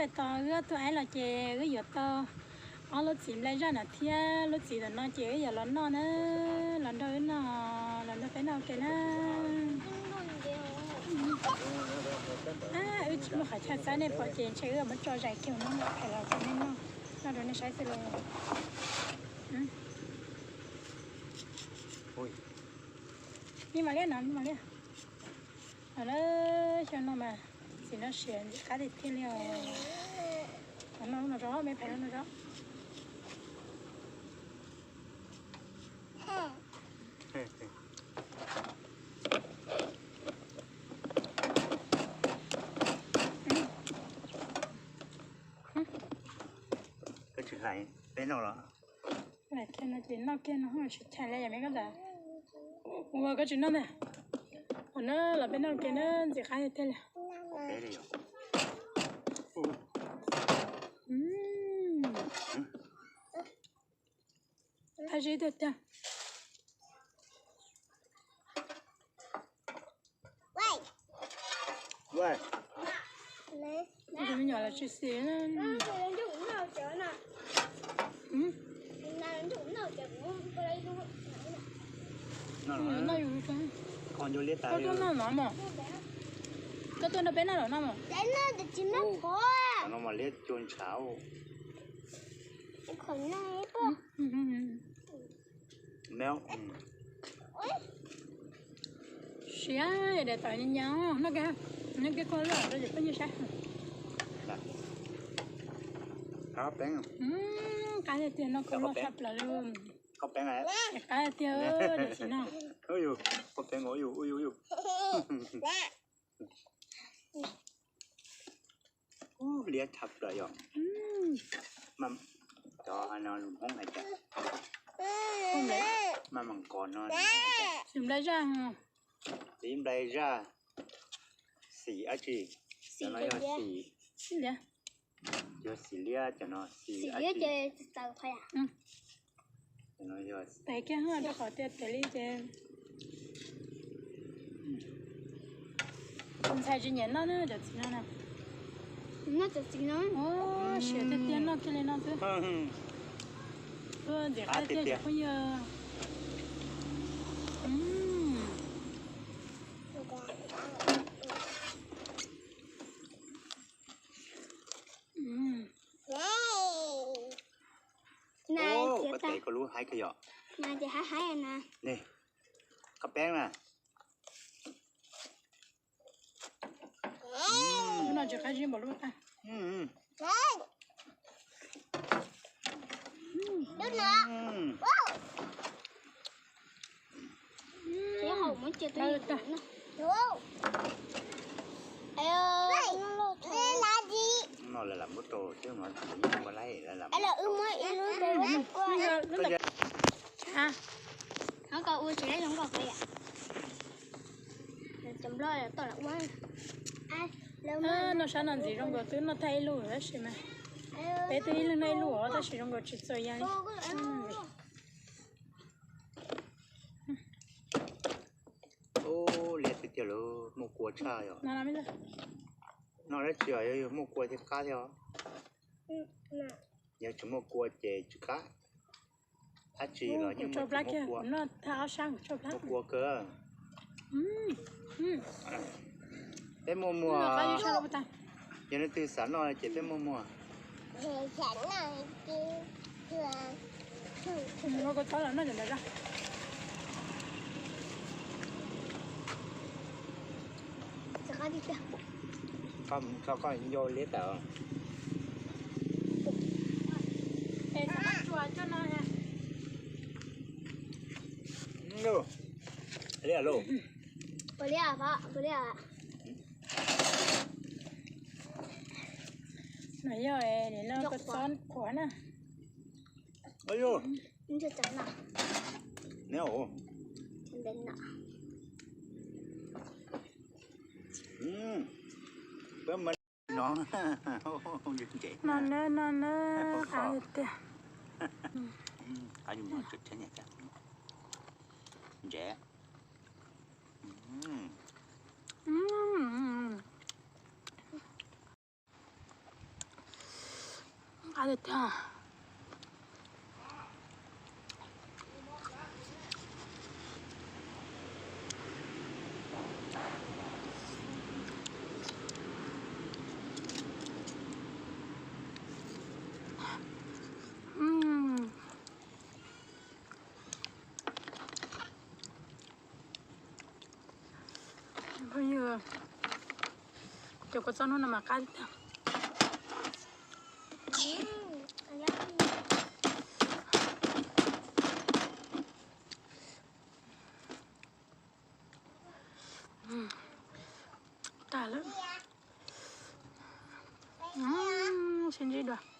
Tos wb ob tug aib los ces wb yuav tau ob lub txiv nplai zaj no thiab lub txiv tom no ces wb yuav los noj na, los nrog wb noj, los nrog peb noj ua ke na. Wb tsis muaj qhov chaw xab nej pom ces ntshe wb muab tso zais kiag no los rau nej noj, noj rau nej saib xwb lauj. Ib mas liab no, ib mas liab. Xyoo no mas txiv no siav ntxim qab tiag tiag li os. Noj no rau, me phaim no rau. Koj tsis hlais peb noj los? Hlais kiag no ces noj kiag no tsis chais li yom me koj ntxawm. Ua koj tsis noj ntag. Ua na los peb noj kiag na ntxim qab tiag tiag li. Thaj zib tiag tiag. Tus me nyuam los tsis xis. Noj yus, koj tuaj noj no mos. Koj tuaj nrog peb noj los noj mos. No mas liab cua ntshav. Siab daim tawv nyas nyas, noj kiag, noj kiag koj loj rau cov phooj ywg saib. Qab tiag tiag, noj koj loj tshaj plaws li. Qab tiag tiag, niam txiv no. Liab tshaj plaws yom. Cov no lus Hmoob hais tias maj mam kos no. Txiv nplai zaj, txiv nplai zaj, xim dab tsi? Cov no yog xim, yog xim liab, cov no xim dab tsi? Tes kiag rau qhov tias tes li ces tus ntxhais tsis nyiam noj na cov txiv no na. Noj cov txiv no, siav tiag tiag noj kiag li no xwb. Tuaj ntxim qab tiag tiag cov phooj ywg. Koj tes koj lub haib kawg yom. Qab peeb na. Lub no tsis qab zib npaum lub qab. No lawv lam muab rau thiab mas ua laib lawv lam. Noj sab no ntxiv zoo nkaus twb noj tag ib lub tab sis mas peb twb ib leeg noj ib lub os tab sis zoo nkaus tsis txaus yas li. Ub, liab tiag tiag lawm, muaj kua tshaj yom. Noj dab tsi os, yog muaj kua thiaj qab thiab os. Yog tsis muaj kua ces tsis qab. Dab tsi los yeej muaj kua, muaj kua kawg. Peb muaj muag, yog leej twg xav noj ces peb muaj muag. Koj, koj ncau liab tawm. Liab lauj. No yog nim no kua txob qhuav na. No na, no na, qab tiag. Ntsev. tiag tiag. Phooj ywg, cov kua txob hnub no mas qab tiag. Tag lawm. Sib ntsib dua.